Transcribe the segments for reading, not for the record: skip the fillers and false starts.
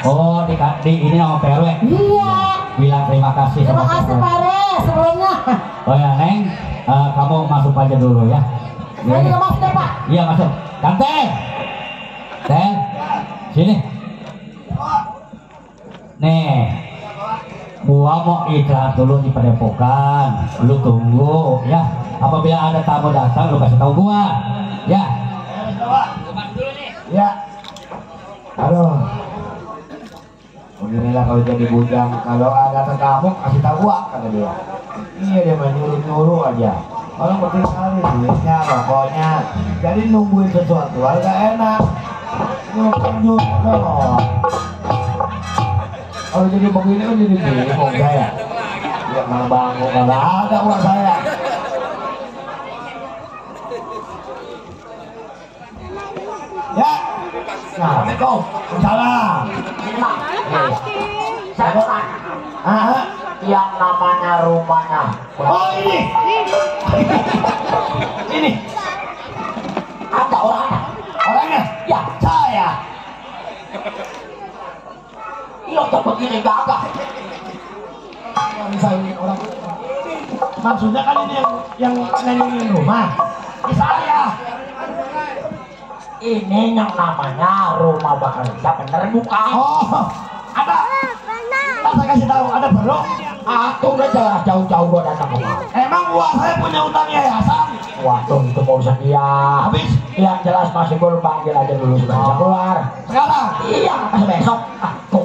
Oh, di ini sama PRW. Iya. Bilang terima kasih. Terima kasih Pak RW sebelumnya. Oh ya Neng, kamu masuk aja dulu ya. Saya juga masuk ya Pak. Iya masuk. Tante, Teh, sini. Nih, gua mau iklan dulu di Padepokan. Lu tunggu ya. Apabila ada tamu datang, lu kasih tahu gua. Ya. Ya. Halo. Beginilah kalau jadi bujang, kalau ada tamu kasih tahu gua, kata dia. Iya dia main nyuruh aja. Orang penting kali duitnya, pokoknya. Jadi nungguin sesuatu agak enak. Nyuruh dong. Kalau jadi begini kan jadi bingung saya. Ya malah bangun, malah ada uang saya. Ya. Assalamualaikum. Salam. Saya mau tanya. Yang namanya rumahnya. Oh ini. Ini. Ada orangnya. Orangnya? Ya. Saya. Iya cepet ini gagah. Bisa ini orang. Maksudnya kan ini yang nyanyiin rumah. Ini saya. Ini yang namanya rumah Bakarja bener bukan? Oh, ada. Saya kasih tahu ada perlu. Aku udah jelas jauh-jauh gua datang kemari. Emang uang saya punya utang yayasan. Waduh itu urusan dia. Habis Yang jelas masih belum panggil aja dulu supaya bisa keluar. sekarang. Iya, masih besok. Tuh.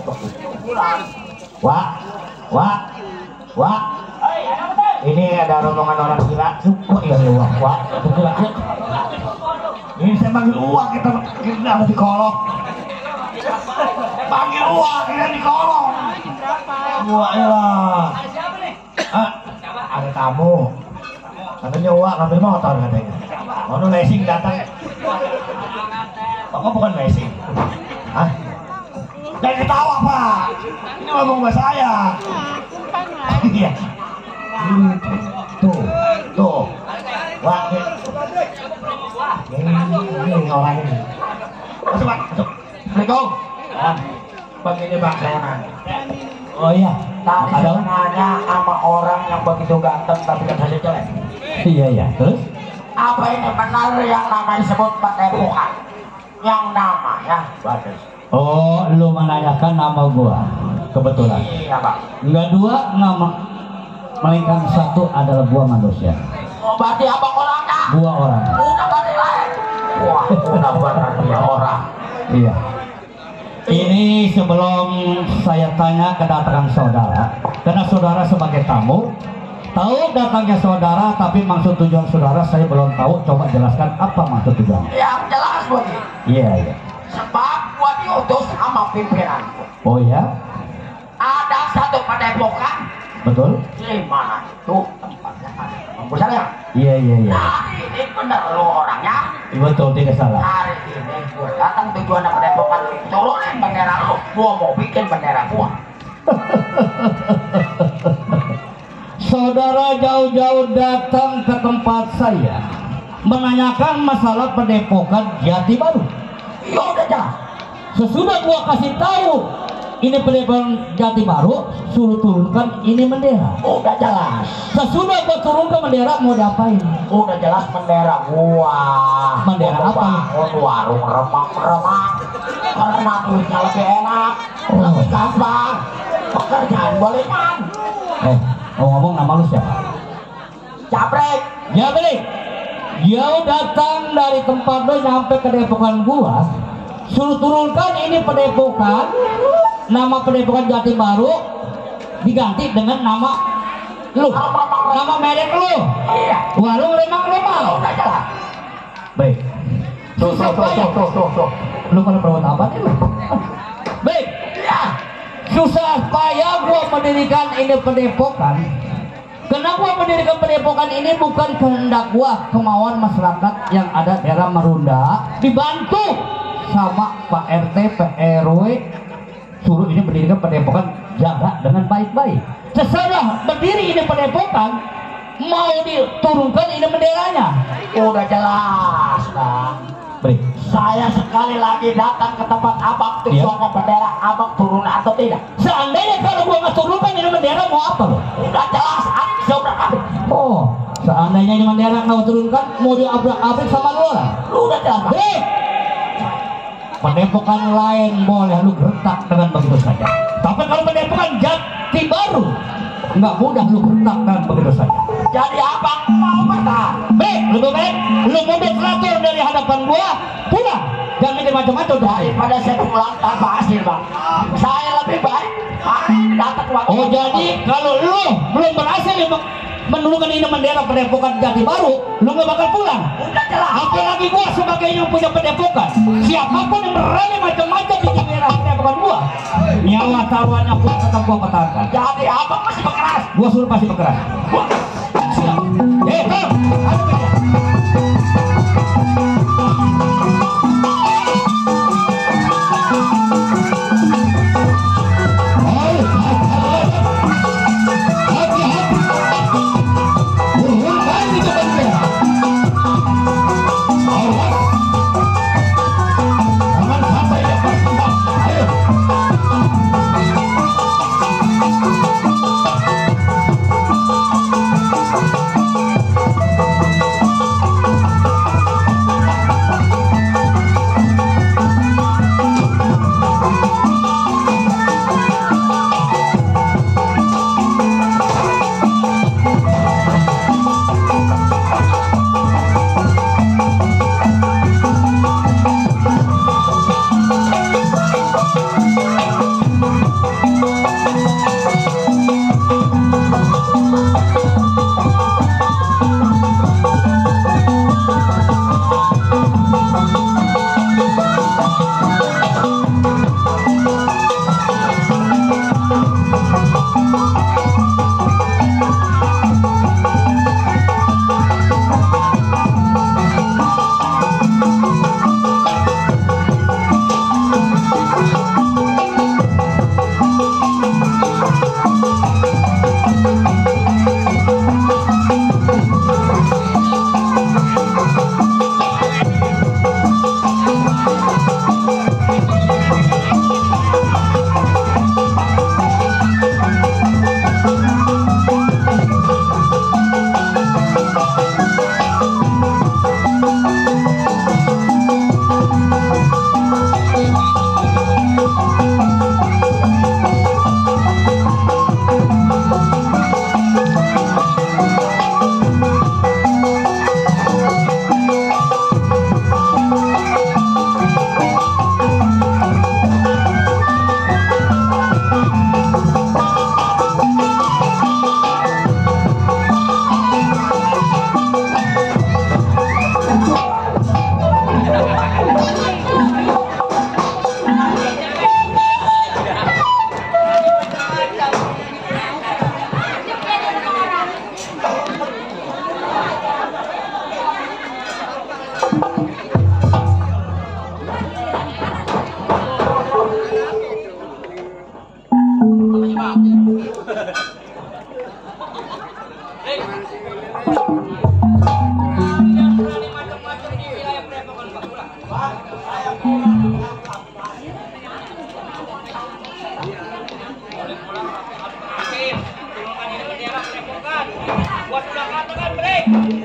Wah. Ini ada rombongan orang gila. Kok iya uang? Wah, betul aja. Ini saya panggil uang kita harus dikolong. Panggil uang kita dikolong. Wah ya. Ada tamu. Katanya uang ngambil motor katanya. Mau racing datang. Kok bukan racing? Hah? Jangan ketawa Pak. Ini ngomong sama saya. Iya. Tuh. Wah, ini orang ini. Masuk Pak, masuk. Assalamualaikum. Begini Pak, saya nanya. Oh iya. Tadi Ada? saya nanya sama orang yang begitu ganteng tapi kan saja jelek. Iya. Terus? Apa ini benar yang namanya disebut Padepokan? Yang namanya Bades. Oh, lu menanyakan nama gua. Kebetulan. Iya Pak. Enggak dua nama, melainkan satu adalah gua manusia. Oh berarti abang orangnya? Gua orang. Udah balik lain. Wah, udah benar dia orang. Iya. Ini sebelum saya tanya kedatangan saudara, karena saudara sebagai tamu, tahu datangnya saudara, tapi maksud tujuan saudara saya belum tahu. Coba jelaskan apa maksud tujuan. Yang jelas begini. Iya. Sebab gua diutus sama pimpinanku. Oh ya, Ada satu Padepokan betul. di mana itu tempatnya ada kampus saya. Iya. Nah ini bener lu orangnya. Betul, tidak salah. Hari ini gua datang tujuan Padepokan turunin bendera lu. Gua mau bikin bendera gua. Saudara jauh-jauh datang ke tempat saya menanyakan masalah Padepokan Jati Baru. Ya udah jelas. Sesudah gua kasih tahu ini Padepokan Jati Baru, suruh turunkan ini bendera. Udah jelas. Sesudah gua turunkan bendera, mau diapain? Udah jelas bendera gua. Bendera Gua apa? bangun warung remang-remang. Karena duitnya lebih enak, lebih gampang. Pekerjaan goleman. Ngomong nama lu siapa? Cabrek. Ya beli. Jauh datang dari tempat lu nyampe ke Padepokan gua, suruh turunkan ini Padepokan, nama Padepokan Jati Baru diganti dengan nama lu, nama merek lu. Iya. Warung lemang-lemang. Udah jelas. Baik. Tuh. Lu pada perbuatan apa nih lu? Baik. Ya. Susah payah gua mendirikan ini Padepokan. Karena gua mendirikan Padepokan ini bukan kehendak gua, kemauan masyarakat yang ada daerah Marunda, dibantu sama Pak RT, Pak RW, suruh ini mendirikan Padepokan, jaga dengan baik-baik. Sesudah berdiri ini Padepokan, mau diturunkan ini benderanya. Udah jelas, Bang. Baik. Saya sekali lagi datang ke tempat abang Iya. tujuannya bendera, abang turun atau tidak? Seandainya kalau gua nggak turunkan ini bendera mau apa lo? Udah jelas, abis seberang. Oh, seandainya ini bendera nggak turunkan mau diabrak-abrik sama lu lah. Lu udah jelas. Baik. Padepokan lain boleh lu gertak dengan begitu saja. Tapi kalau padepokan Jati Baru nggak mudah lu gertak dengan begitu saja. Jadi abang mau bertahan. Baik, lebih baik lu mundur teratur dari hadapan gua, pulang. Jangan mikir macam-macam dah. Daripada saya pulang tanpa hasil bang, saya lebih baik hari ini datang waktu. Oh jadi kalau lu belum berhasil menurunkan ini bendera padepokan Jati Baru, lu nggak bakal pulang. Udah jelas. Apalagi gua sebagai yang punya padepokan, siapapun yang berani macam-macam di daerah padepokan gua, nyawa taruhannya pun tetap gua pertahankan. Jadi abang masih berkeras. Gua suruh pasti berkeras. Siap. Kom, ada beda.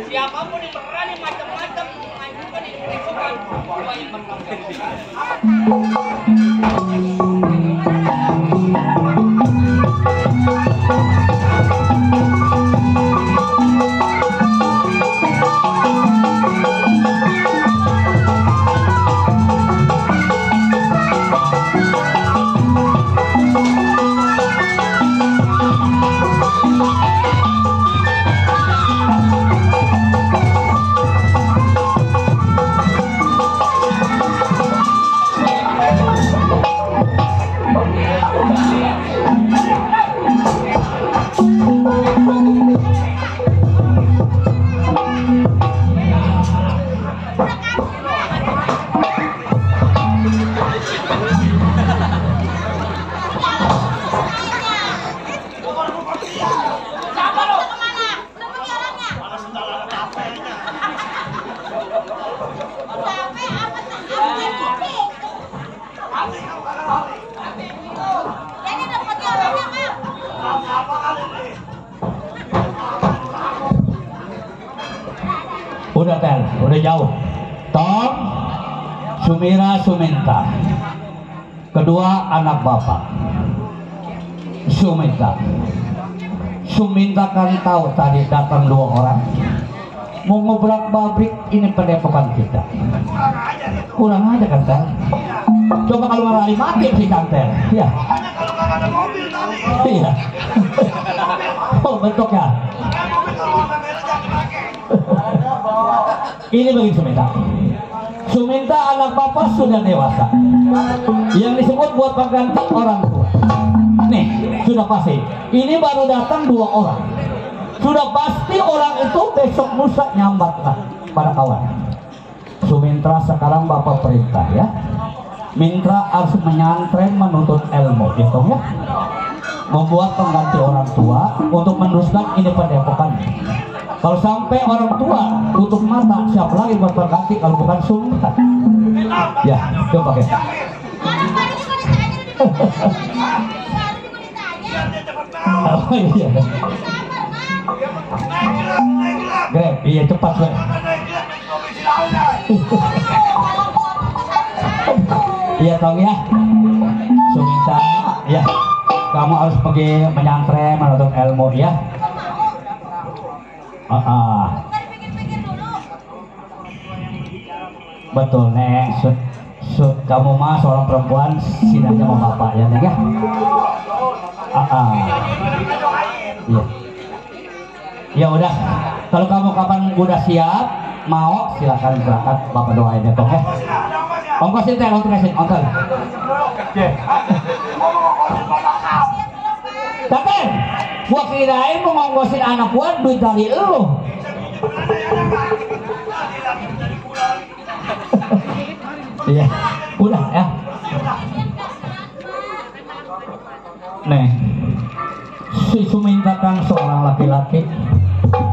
Siapapun yang berani macam-macam mengajukan ini padepokan, gua yang bakal udah tel, udah jauh. Tom, Sumira, Suminta. Kedua anak bapak. Suminta. Suminta kan tahu tadi datang 2 orang. Mau ngobrak pabrik ini pendepokan kita. Kurang aja kan tel. Coba kalau ngelari mati si kantel. Ya. Kalau nggak ada mobil tadi. Iya. Oh bentuknya. Ini bagi Suminta. Suminta anak bapak sudah dewasa. Yang disebut buat pengganti orang tua. Nih, sudah pasti. Ini baru datang 2 orang. Sudah pasti orang itu besok lusa nyambat pada kawan. Sumintra sekarang bapak perintah ya. Mintra harus menyantren menuntut ilmu, gitu ya. Membuat pengganti orang tua untuk meneruskan ini pendepokan. Kalau sampai orang tua tutup mata, siapa lagi buat pengganti kalau bukan Sumintra? Ya, coba pakai. Oh iya. Grab, iya cepat Grab. Iya Tong ya. Suminta, ya. Kamu harus pergi menyantren menuntut ilmu ya. Betul Neng. Kamu mah seorang perempuan, sinanya sama bapak ya Neng ya. Iya. Ya udah, kalau kamu kapan udah siap mau silakan berangkat, bapak doain ya Tong ya. Ongkosin teh, ongkosin. Tapi gua kirain mau ngongkosin anak gua duit dari lu. Iya, udah ya. Nih, si Suminta kan seorang laki-laki.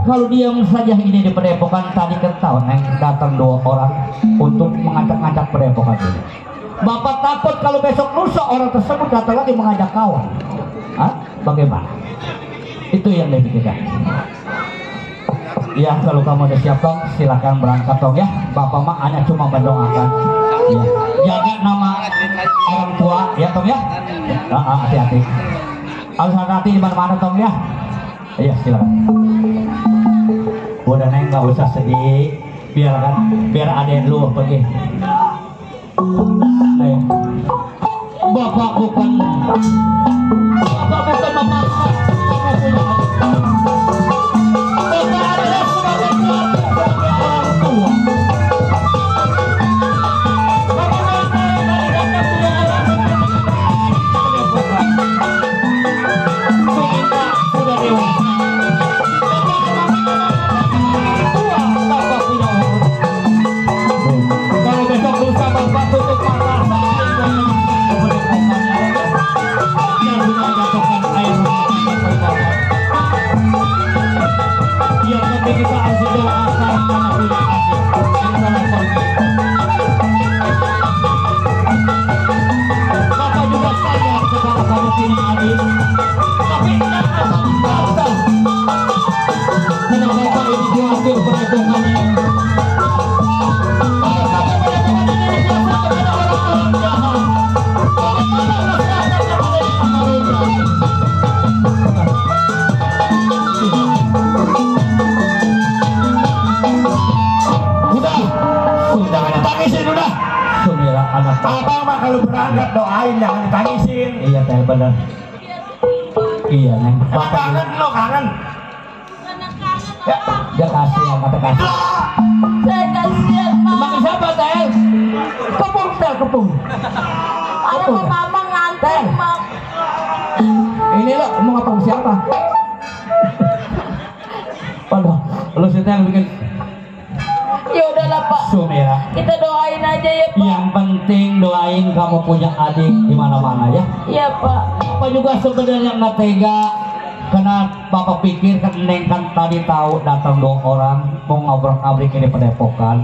Kalau diam saja ini di pendepokan tadi kan tahu Neng datang 2 orang untuk mengajak-ngajak pendepokan ini. Bapak takut kalau besok lusa orang tersebut datang lagi mengajak kawan. Hah? Bagaimana? Itu yang dipikirkan. Ya kalau kamu udah siap Tong, silakan berangkat Tong ya. Bapak mah hanya cuma mendoakan. Ya. Jaga nama orang tua ya Tong ya. Hati-hati. Harus hati-hati di mana-mana Tong ya. Iya silakan. Udah Neng nggak usah sedih, biar adek lu pergi. Neng, bapak bukan memaksa. Bapak adalah sebagai orang tua. Sudah dewasa. Kita harus doakan karena punya adik yang telah pergi. Bapak juga sadar sekarang kamu punya adik, tapi jangan merasa karena bapak ini diambil perhitungannya. Kalau kamu perhitungan ini biasa kepada orang jahat, bagaimana rasanya kamu jadi amarunda? Tangisin udah. Sumira anak Abang mah kalau berangkat doain jangan ditangisin. Iya teh bener. Iya Neng. Bapak Kangen lo kangen. ya, dia kasihan kata kasih. Saya kasihan Mak. Makan siapa teh? Kepung teh kepung. Ada mama nganter Mak. Ini lo mau ngapung siapa? Waduh, lo sih yang bikin. Ya udahlah Pak. Sumira. Kita doain aja ya Pak. Yang penting doain kamu punya adik di mana-mana ya. Iya Pak. Bapak juga sebenarnya nggak tega karena Bapak pikir kan Neng kan tadi tahu datang 2 orang mau ngobrak-abrik ini pendepokan.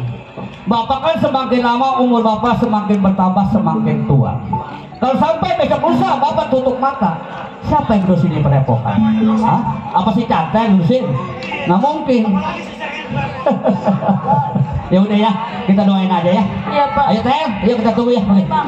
Bapak kan semakin lama umur Bapak semakin bertambah semakin tua. Kalau sampai besok lusa Bapak tutup mata, siapa yang terusin di pendepokan? Hah? Apa si Canta yang terusin? Nggak mungkin. Ya udah ya, kita doain aja ya. Iya Pak. Ayo Teh, ayo kita tunggu ya. Oke. Bang.